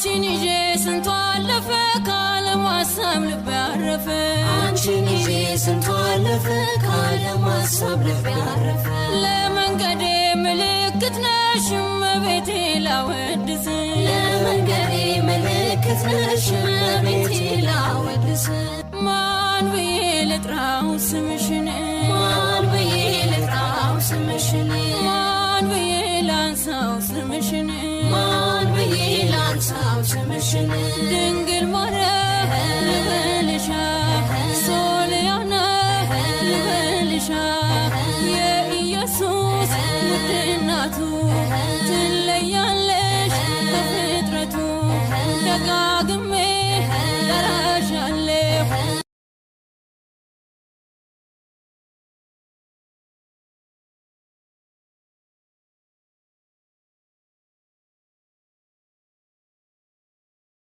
አንቺን ይዤ ስንቱ አለፈ፣ ካለማሰብ ልቤ አረፈ። አንቺን ይዤ ስንቱ አለፈ፣ ካለማሰብ ልቤ አረፈ። ለመንገዴ ምልክት ነሽ እመቤቴ ላወድስ፣ ለመንገዴ ምልክት ነሽ እመቤቴ ላወድስ። ማን ብዬ ልጥራው ስምሽን? ማን ብዬ ልጥራው ስምሽን? ማን ብዬ ላንሳው ስምሽን? ማን ብዬ ላንሳው ስምሽን? ድንግል ማርያም ልበልሻ፣ ሶልያና ልበልሻ፣ የኢየሱስ ውድ እናቱ ትለያለሽ ከፍጥረቱ፣ ደጋግሜ